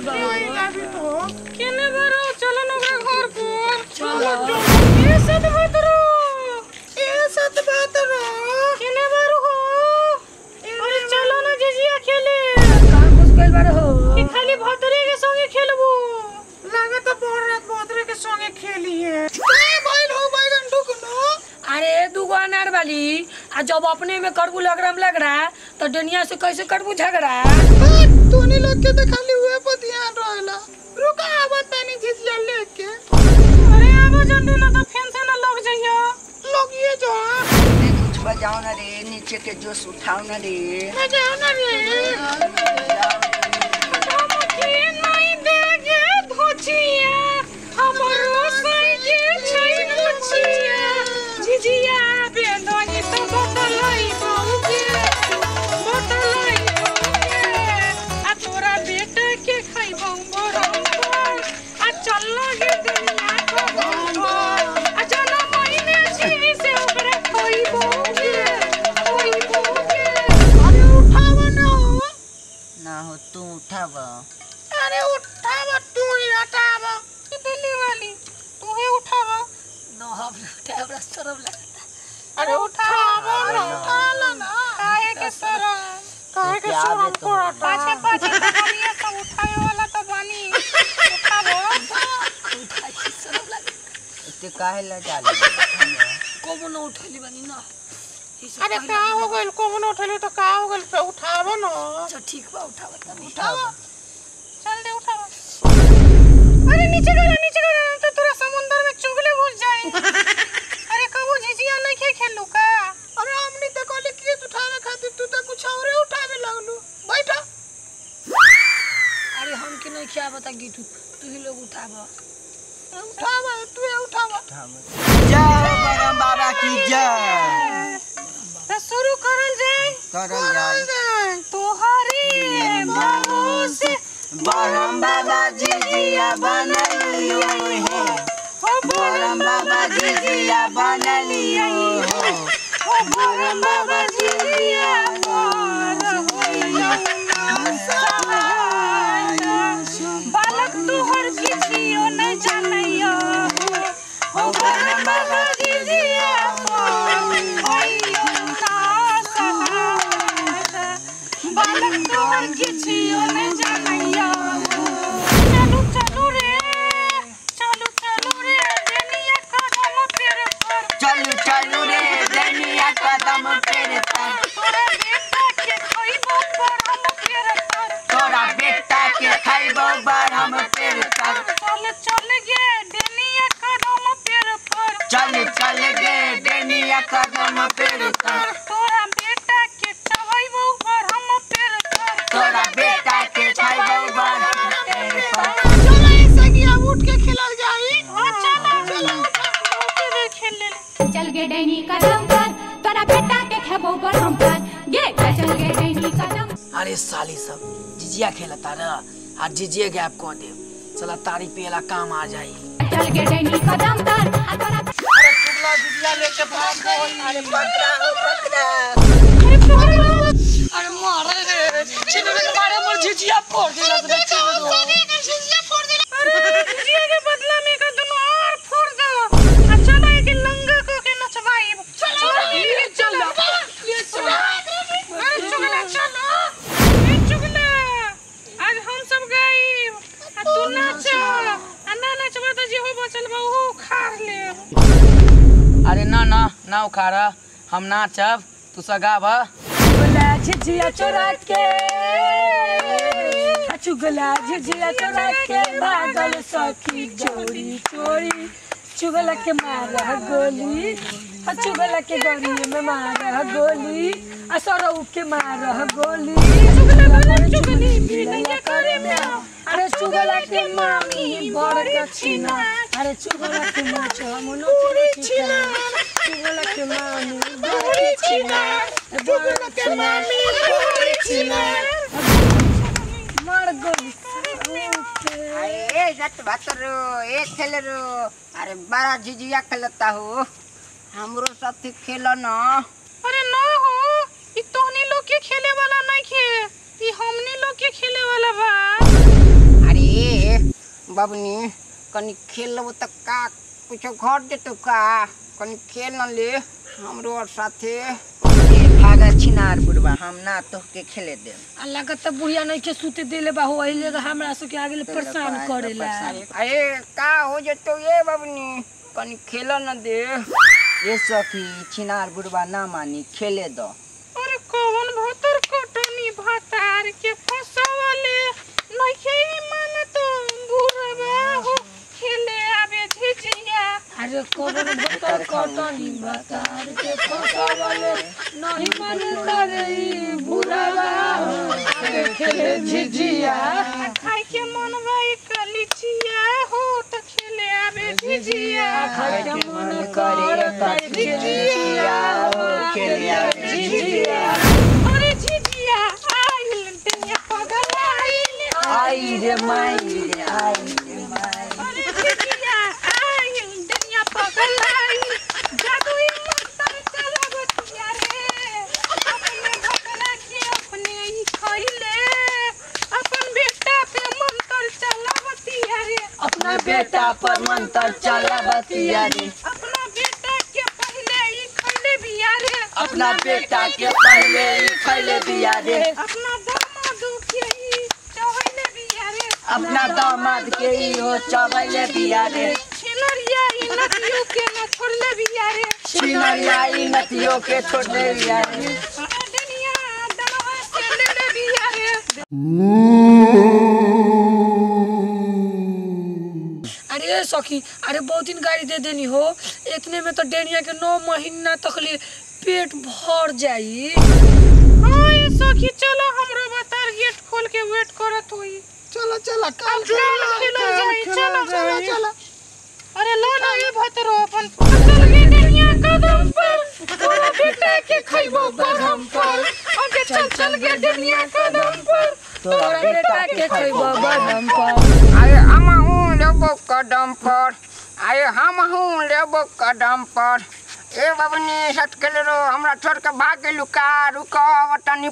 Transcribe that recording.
गइल बा केने बारो चलो न ओकरा घर पर चलो ए सत भतरो ए सत भतरो केने बारो हो अरे चलो न जिजिया खेले कहां घुस गइल बारे हो कि खाली भतरे के संगे खेलबो लागत बोर रात भतरे के संगे खेली है ए भइल हो बैगन ढुकनो। अरे दूगो अनार वाली आ जब अपने में करबू लगरम लगरा तो दुनिया से कैसे करबू झगड़ा। तूनी लोग के तो खाली हुए पर ध्यान रहेला। रुका आवत तनी झिझिया लेके। अरे आबो जल्दी ना तो फेन से ना लग जाइयो। लगिए जो रे कुछ बजाओ ना रे, नीचे के जोश उठाओ ना रे। बजाओ ना रे। हम के नहीं देगे धोचिया हमरो साइकिल छै मुछिया झिझिया बेदनी तो बतलाई बहुके बतलाई बहुके आ तोरा बेटा के खइबौ बरम आ चल गे दुनिया को आ जना महीने छी से ओकरा खइबौ गे खइबौ गे। अरे उठाव ना हो। ना हो तू उठाव। अरे उठाव तू ही हटाव। दिल्ली वाली तू ही उठाव। ना हम उठाए हमरा शर्म लगता। अरे उठाव ना उठा ला ना। काहे के शरम काहे के शरम करता। पाछे पाछे तो बनिए सब उठाए वाला तो बनी उठावो। उठाए शर्म लगता। इते काहे ला जाले कोबो ना उठैली बानी ना। अरे का हो गइल कोबो ना उठैली तो का हो गइल पे उठाव ना। अच्छा ठीक बा उठाव तनी। उठाव चल दे उठाव। अरे नीचे गला तो तोरा समुंदर में चुगले घुस जाए। अरे कबो झिझिया नहीं खे खेलू का। अरे हमनी त कहली कि उठावे खातिर तू त कुछ औरे उठावे लगलू। बैठा। अरे हम के नहीं खिया बता गीतू तू ही लोग उठाव। उठाव तू ही उठाव। जय बरम बाबा की जय। तो शुरू करल जाए करल जाए तोहरे बाबू से बरम बाबा झिझिया बनलियो हो। बरम बाबा झिझिया बनलियो हो। बरम बाबा झिझिया बालक तोहर किछियो नहीं जानैयो हो। बरम बाबा झिझिया बालक तोहर किछियो नहीं जानैयो। चलू चलू रे चलू चलू रे देनिया कदम पेड़ पर। चलू चलू रे देनिया कदम पेड़ पर। तोरा बेटा के खइबो बरम पेड़ पर। तोरा बेटा के खइबो बरम पेड़ पर। चल चल गे देनिया कदम पेड़ पर। चल चल गे देनिया कदम पेड़ पर। तोरा बेटा के चबैबो बरम पेड़ पर। तोरा बेटा के खइबो बरम पेड़ पर। चलो ऐसे कि अब उठ के खेलल जाई। हां चलो चलो बहुते देर खेल ले। चल गे डैनी कदम पर तोरा बेटा के खेबो बरम पर गे चल गे डैनी कदम। अरे साली सब झिझिया खेलता ना आ झिझिया गैप कह दे चला तारी पियला काम आ जाई। चल गे डैनी कदम पर आ तोरा। अरे चुगला झिझिया लेके भाग गई। अरे पकड़ा हो पकड़ा। अरे मारे रे छिनरे के मारे मोर झिझिया फोड़ देला रे छिनरो। झिझिया फोड़ देला। अरे झिझिया के बदला में का दोनों और फोड़ दो। आ चलो एक लंगा को के नचवाई। चलो ले चलो ले चलो। अरे चुगला चलो ए चुगला आज हम सब गई आ तू नाच आ ना नचबा तो जे हो बचल बा ओहो उखाड़ लेब। अरे ना ना ना उखाड़ा हम नाचब तू सगाब। चुगला झिझिया चोरा के चुगला झिझिया चोरा के भागल सखी चोरी चोरी चुगला के मारा गोली चुगला के गरी में मारा गोली आ सरऊ के मारा गोली। चुगला चुगली बिनैया करे में। अरे चुगला के मामी बड़ छीना। अरे चुगला के माछ पूरी छीना। चुगला के मामी बड़ छीना। चुगला के मामी बड़ छीना। मार गोली। अरे रत भतरो ए खेलरो। अरे बड़ा झिझिया खेलता हो हमरो साथी खेलो ना। अरे ना हो ई तोहनी लोग के खेले वाला नहीं खे ई हमनी लोग के खेले वाला बा। अरे बबनी कनी खेल लेबो त का कुछो घट जेतो का? कनी खेल न ले हमरो और साथे। भागा छिनार बुढ़वा, हम ना तोहके खेले देम। आ लागत त बुढ़िया नहीं के सूते देले बा हो, एहिले हमरा सब के आगे परेशान करेला। अरे का हो जेतो ये बबनी, कनी खेल न दे। ए सखी छिनार बुढ़वा ना मानी, खेले दो। अरे कौन भतर कटनी भतार के फसवले नइखे मानत बुढ़वा हो खेले आवे झिझिया। अरे कौन भतर कटनी भतार के फसवले नहीं मानत रे बुढ़वा हो खेले झिझिया। खाई के मन बा कलिचिया हो त खेले आवे झिझिया। खाई के मन करे झिझिया हो खेले आवे झिझिया। अरे झिझिया आइल दुनिया पगल आइल। आई रे माई रे, आई रे माई। अरे झिझिया आइल दुनिया पगल आइल, जादू ई मंत्र चलावतिया रे। अपने भतरा के अपने ही खइले, अपन बेटा पे मंत्र चलावतिया रे। अपना बेटा पर मंत्र चलावतिया रे। अपना बेटा के पहले ही खइले बिया रे। अपना बेटा के पहले ही खइले बिया रे। अपना दामाद के ही चबैले बिया रे। अपना दामाद के ही हो चबैले बिया रे। छिनरिया ई नदियों के न छोड़ले बिया रे। छिनरिया ई नदियों के छोड़ले बिया रे। दुनिया दनवा से लेले बिया रे। अरे सखी, अरे बहुत दिन गाड़ी दे देनी हो, इतने में तो डेनिया के 9 महीना तक ले पेट भर जाई। हाँ ये सखी चलो हमरो बतार गेट खोल के वेट करत होई। चलो चलो काल खेलो जाई, चलो चलो चलो। अरे लो ना ये भतरो अपन चल गे डेनिया कदम पर, तोरा बेटा के खइबो बरहम पर। आगे चल चल गे डेनिया कदम पर, तोरा बेटा के खइबो बरहम पर। अरे हम हूँ लेबो कदम पर, अरे हम हूँ लेबो कदम पर। ए बबनी सट खेले रो, हमरा छोड़ के भाग गेलू का? रुको तनी